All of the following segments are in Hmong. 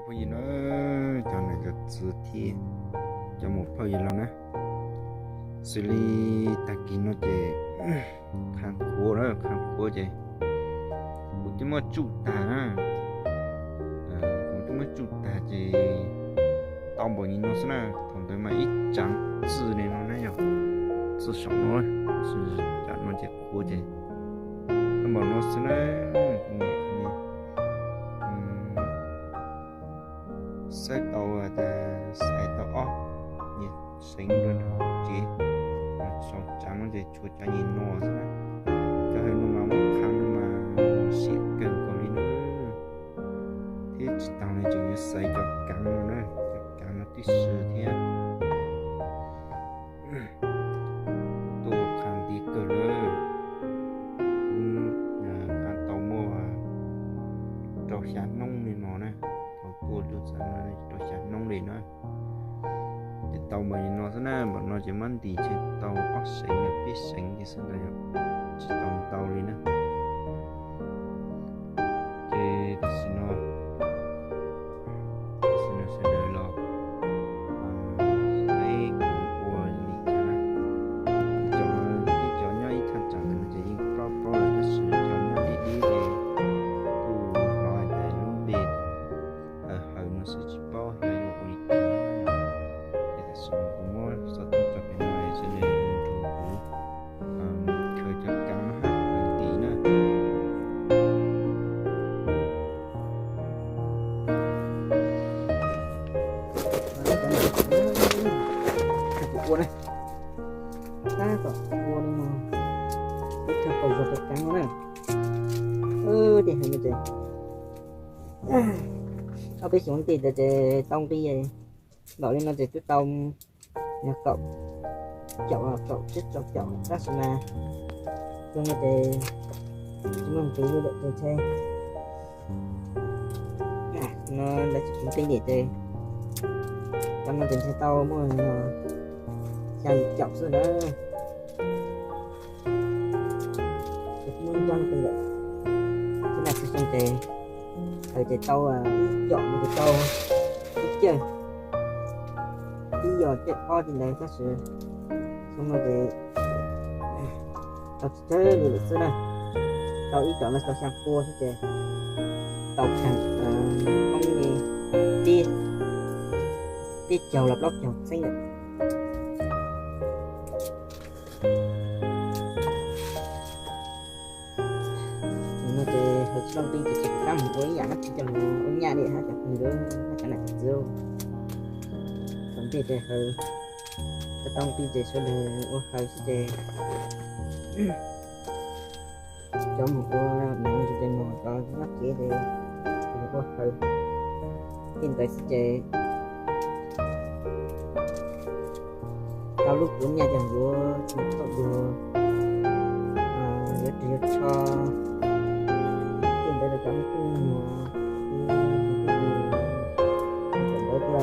Phooj ywg na, cov niam cov txiv thiab cov muam phauj yawg laus na, xws li tag kis no ces qhov qhuav na, qhov qhuav ces kuv twb muab tsuj tag na, kuv twb muab tsuj tag ces tau npaum li no xwb na. Thaum ntawd mas ib tsam txwj li no na yog, txwj saum no, tsam no ces qhuav ces tau npaum no xwb na. Xaiv tau, xaiv tau ob nyuag seev rau nram tsev, saum tsav no ces tshuav cov nyuag no xwb na. Cov hauv no mas muab qham no mas siab kawg nkaus li na, thiab tsis tas li tseem yuav xaiv cov kaav no na, cov kaav no tib si thiab. Tuaj qham nti kawg lawm, kuv qham tau muaj rau xya hnub li no na, thaum tuaj lug txog no rau xya hnub li na. Ces tau npaum li no xwb na, npaum no ces muab ntim ces tau ob seev los peb seev li xwb ntag, tsis tau ntau li na. Ces tam sim no, tam sim no sawv daws los saib kuv ua li cas na. Cov, peb cov nyob ib thaj tsam ntawd no ces yeej paub paub lawm, tab sis cov nyob deb deb ces kuj hnov hais tias lub npe hawm no xwb tsis paub xyov yuav ua li cas. Ces tam sim no kuv muab xov tooj tso pem no es sawv daws nrog kuv khaws cov kaav no hab ntim na. Kuv ua na, tab tom ua li no, ib thaj paus zog cov kaav no na. Ces hais no ces ob peb xyoos ntej ntawd ces tau nqi npaum li no ces twb tau yog kaum caum, kaum tsib rau caum, tab sis mas zoo no ces tsis muaj nqi li lawm ces ntshe no lawv tsis nqi li ces cov no ces ntshe tau muaj xya yim caum xwb na. Ces kuj muaj ib nrab nqi lawm, xwb na txhua xyoo ces hawm ces tau ib caum no ces tau ib cawj, ib yos cawj ob li ntawd, tab sis xyoo no ces tau tsis tsawg li lawm xwb na. Tau ib caum no tau xya pua xwb ces tau kheev poob li peb caug los plaub caug txheeb lawm. No ces hawm tsis tau nqi ces tsis kam mus ua ib yam dab tsi coj mus ua nyaj li hab cov phooj ywg, cov nam cov txiv. Thaum ntej ces hawm tsis tau nqi ces sawv daws ua hawm xwb ces cov mus ua neev ces mus, cov nyob tsev ces ua hawm. Tej ntawd xwb ces tau lub puav nyaj ces yuav tsis tau dua, yuav ris yuav tsho. Tej ntawd los cov me tub me nyuam,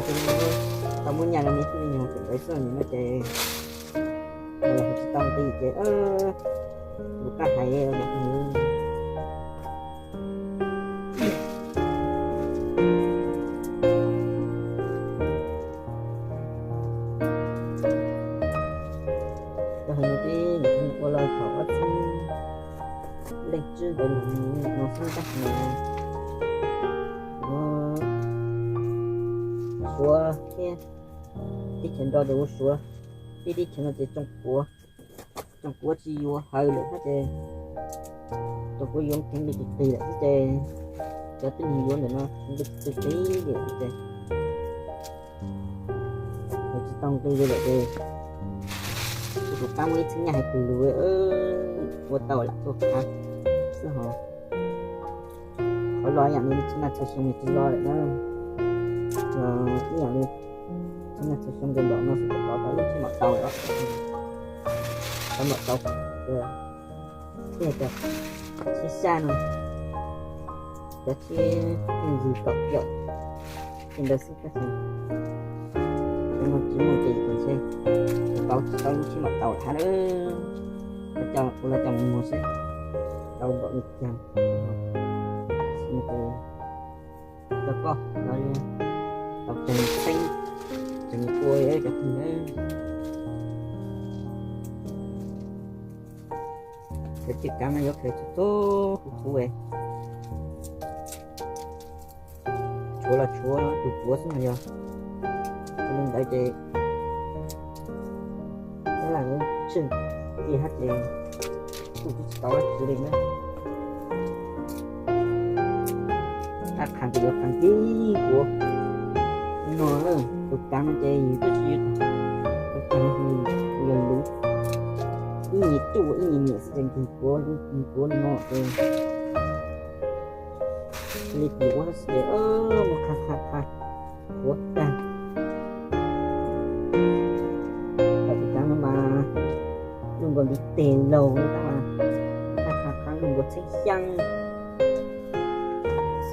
thaum ntawd tau muab nyaj rau me tub me nyuam thaum ntawd xwb no ces tsis tau nqi ces kuv qab hais Cov hauv no peb ua los thaum ob txhiab leej tsib ntawd no xwb tab sis mas Suav thiab teb chaws nrau ces ua Suav, peb teb chaws no ces tsoom Kuav, tsoom Kuav tsis yuav hawm lawm tab ces tsoom Kuav yuav kheev nqi qis qis lawm xwb ces cov twb mus yuav ntawm no kheev nqi qis qis li lawm ces hawm tsis tau nqi li lawm ces kuv rov qab muaj ib txhiab nyaj hais kwv lus ua tau lam tuaj khav xwb hos. Qhov los yam li txhua naj txhua xyoo nws tsis los lawm na. Ib yam li txhua naj txhua xyoo ces npaum no xwb ces tau lub tsheb maum tau lawm, tau maum tau. Thiab cov tsheb sab no, cov tsheb ntsis kaum caum tej ntawd xwb tab sis no tsis muaj ces ntshe tau tsis tau lub tsheb maum tau lawm hab. Ua los coj mus muag seb tau npaum li cas. Xwb no ces cov koj los tau tseem txheeb tseem ua cov phooj ywg. Cov caj kab no yuav khaws txhua txhua huv huv, tshuav los tshuav tus puav xwb no yog. Yog li ntawd ces lam tswj ci hab ces kuj tsis tau dab tsi li na. Thaj qhas ces yuav qhas tib puav no, tus kav no ces yus twb tsis, tus kav no yog luv, ib nyuag cuj ib nyuag niam xwb ces nkeeg puav, nkeeg puav no ces li pim ua xwb ces muab qhaj qhaj qhaj puav tag. Tam tus kav no mas luj nkaus ntiv tes laug, qhaj qhaj qhaj luj nkaus txheeb xyaab.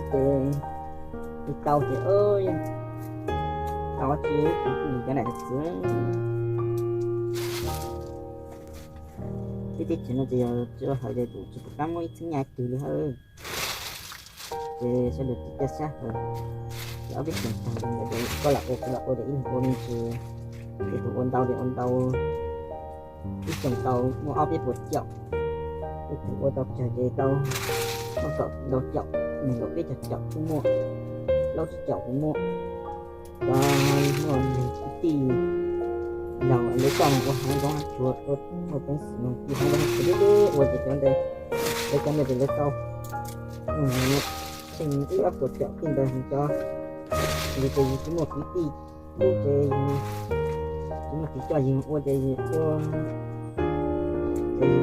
Ces tsis tau ces tau tsis, kuv kuj nim cov nam txiv. Tib teb chaws no ces yog tsis ua hawm ces kuj tsis pom qab muab ib txheeb nyaj twg li hawb. Ces sawv daws tiv caj sab hawm, ces ob peb xyoos tag ces koj lam ua kuv lam ua ces ib leeg ua me ntsis, ces tus ua ntau ces ua ntau, ib xyoos tau muaj ob peb puas caum, ib tug ua tau tsawg ces tau muaj kaum ntau caum, nees nkaum peb caug caum kuj muaj, plaub tsib caum kuj muaj. Cov muaj neeg kwv tij laug lawv coj mus ua hav zoov hav tsuag, ua peev xwm mus ci hav zoov hav tsuag deb deb ua ces cov ntawd, lawv cov ntawd ces lawv tau tsheej ib ob puas caum tej ntawd heev cov. Yus ces yus tsis muaj kwv tij hlub ces yus tsis muaj kwv coj yus ua ces yus ua ces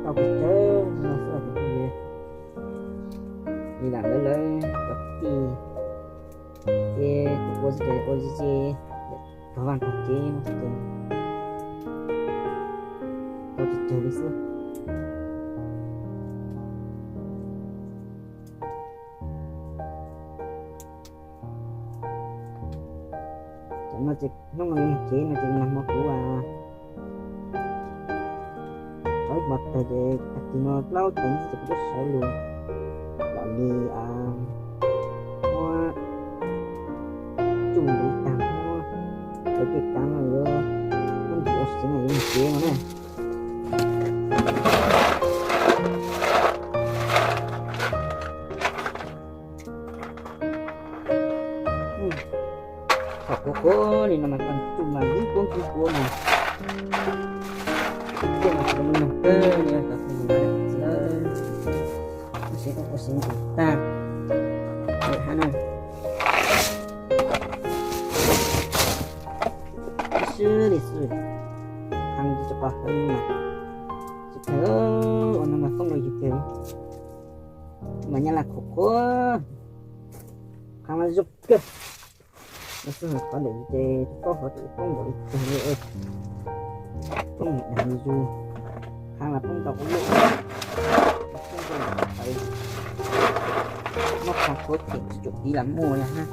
tau pes tsawg no xwb os. Li lam lawv lawv cov kwv tij ces tus ua xwb ces ua ze ze, tog vaj tog tsev no ces tau tsis tsawg li xwb. Tam no ces hnub no yuav mus tsev no ces nag hmo kuv rov ib hmo tawg ces tag kis no plaub teev xwb ces kuv twb sawv lug los li muab tsuj luv tag, muab cov caj kab no yuav muab ntsis ua si no yuav mus tsev no na. Thaum kuv quav li no mas tau tsuj mas ib kuab ib kuab mas, kuab mas kuv me noog kawg li os tus me nyuam txiv lawm. Ua si ua si ntsis tag, hab no sib li xwb, qhov no tsis pom hawv no mas tsis kawg, ua no mas foob dua yus kawg, mas nyab laj qhuav qhuav, qhov no zoo kawg. No xwb qhov ntawm yus ces tsis paub qhov twg poob nkaus li kawg li, poob mus dag zus, qhov mas poob ntau ua luaj, poob ntau ua luaj, muab qhov qhuav them tsis tshua tiv lam muaj li hab.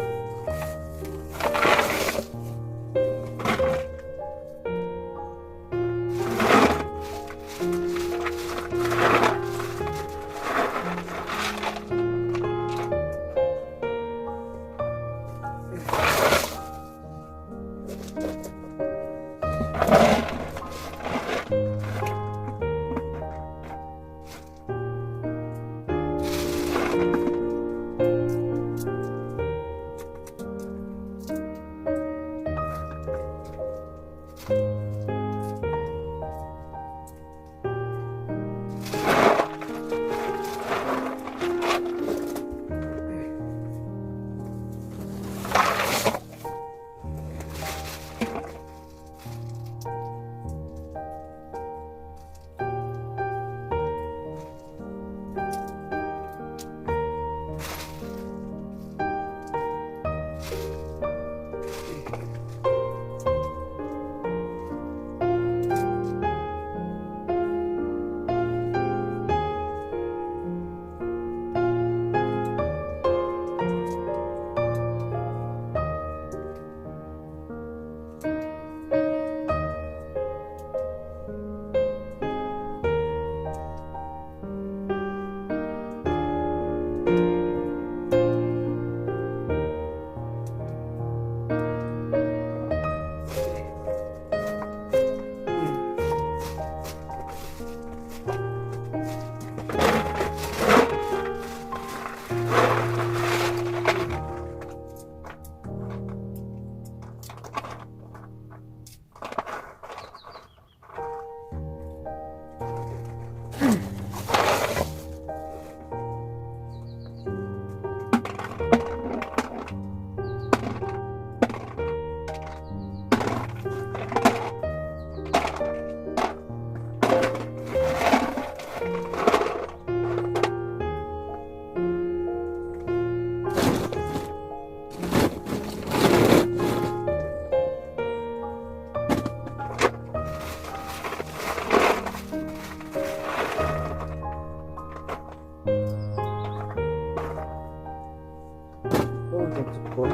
Ub, tsis qhuav.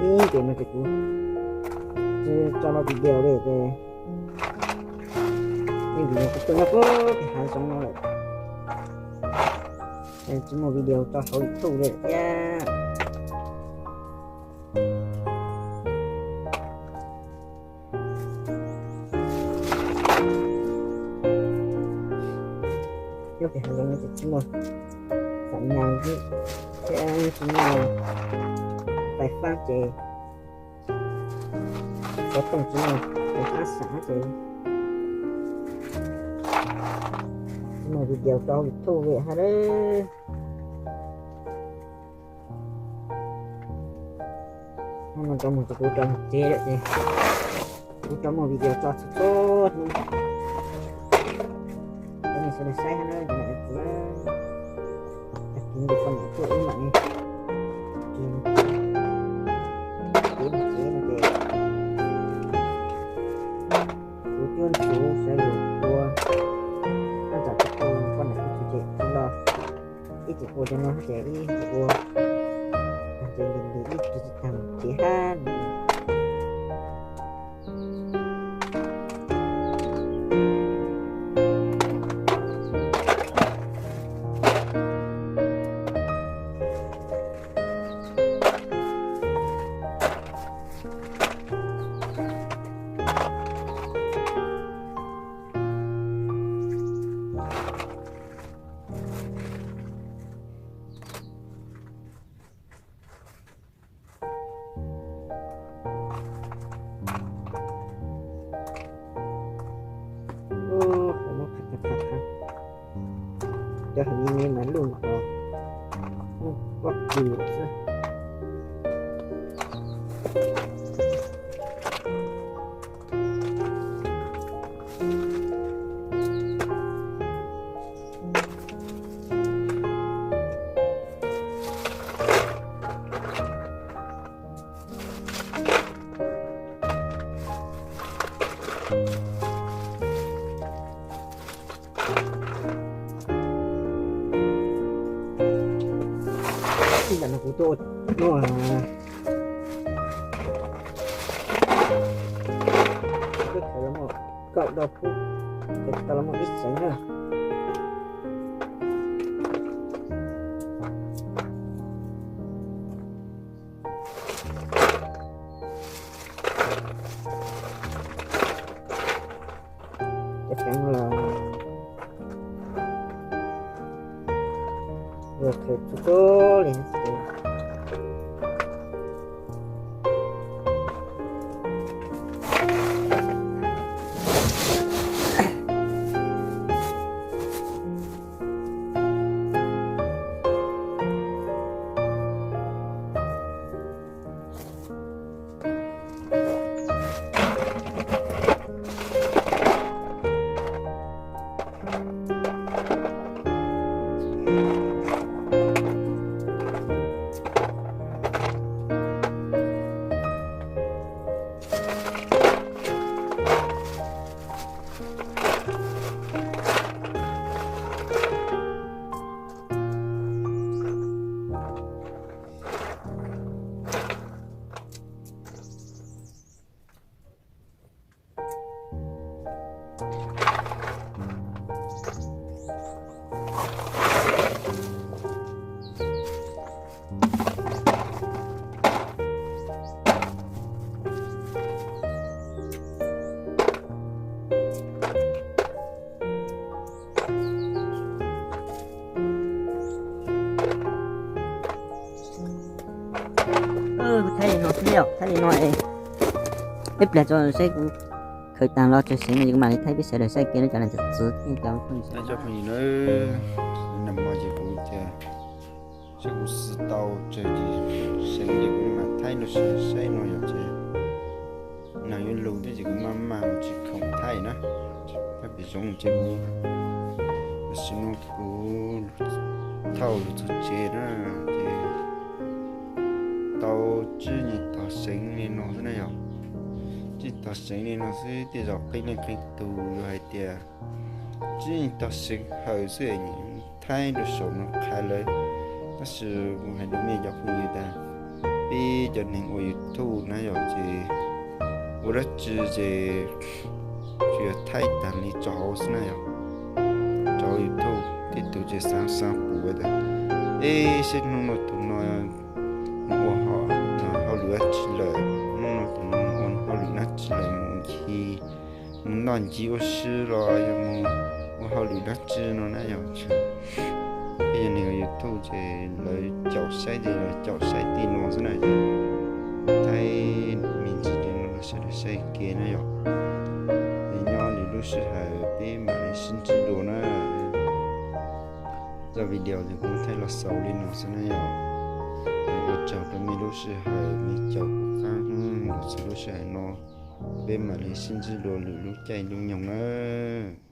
Ib ces no ces kuv tsis tso no video li ces ib video kuv tuaj nyob puag tim hav zoov no lawm, tsis muaj video tso hauv YouTube li thiab. Nyob tim hav zoov no ces tsis muaj xam nyas thiab tsis muaj fais fab ces xov tooj tsis muaj fais fab xam ces tsis muaj video tso hauv YouTube li hab. Hnub no rov mus ces kuv rov mus tsev lawm ces kuv rov muaj video tso txhua txhua hnub rau nej sawv daws saib hab na. Cov nam cov txiv, tag kis ces poj niam tuaj wb mam li mus tsev, mus tsev no ces kuv cuab ntsuv sawv los ua, noj tsam tsis tau poj niam tuaj tsev tsis los, ib txwm ua cov no ces ib txwm ua, tag ces nti nti ib txwm tsis tag mus tsev hab. Ub, qhov no qhov, qhov, qhov, qhov, cov hauv me me mas luj nkaus, muaj pob kws lawm xwb. Ib yam no kuv tuaj ua no, kuv tuaj khaws los muaj kaum rau phub, ces tau los muaj ib xeev na. Cov kheev los luag khaws txhua txhua li. Thaij li no xwb yom, thaij li no es ib pliag tso saib kuv khaws tag los tsawg seev no ces kuv mam li thaij peb sawv daws saib kiag na cov niam cov txiv thiab cov phooj ywg. Cov phooj ywg na, nag hmo ces kuv tias saib kuv xwb tau tsawg seev ces kuv mam thaij rau sawv daws saib no yom ces nag yuav lug thiab ces kuv maj mam tsis khoom thaij na. Thaij pem zoov ces kuv, tam sim no kuv thauj lug txog tsev na ces tau tsib nyuag tog seev li no xwb na yom. Tsib tog seev li no xwb tej zaum qee leej qee tus yuav hais tias tsib nyuag tog seev hawm xwb es thaij rau saum no qha lawm. Tab sis kuv hais rau nej cov phooj ywg tias peb cov neeg ua YouTube na yom ces ua dab tsi ces tsuas yog thaij tag li tso hauv xwb na yom. Tso hauv YouTube tej tus ces xav xav pum tias eb saib hnub no tus no ua hauj lwm dab tsi lawm, hnub no tus no ua hauj lwm dab tsi lawm, mus ncig, mus noj ncig ua si los yog mus ua hauj lwm dab tsi no na yom. Peb yog neeg ua YouTube ces lawv caum saib ces lawv caum saib tej no xwb na ces thaij me ntsis li no rau sawv daws saib kiag na yom. Es nyob li lub sij hawm peb mam li sib ntsib dua na. Zaj video ces kuv thaij los xaus li no xwb na yom. Ua tsaug rau nej lub sij hawm, nej caum kuv qab los txog lub sij hawm no, peb mam li sib ntsib dua lwm lub caij lub nyoog nawb.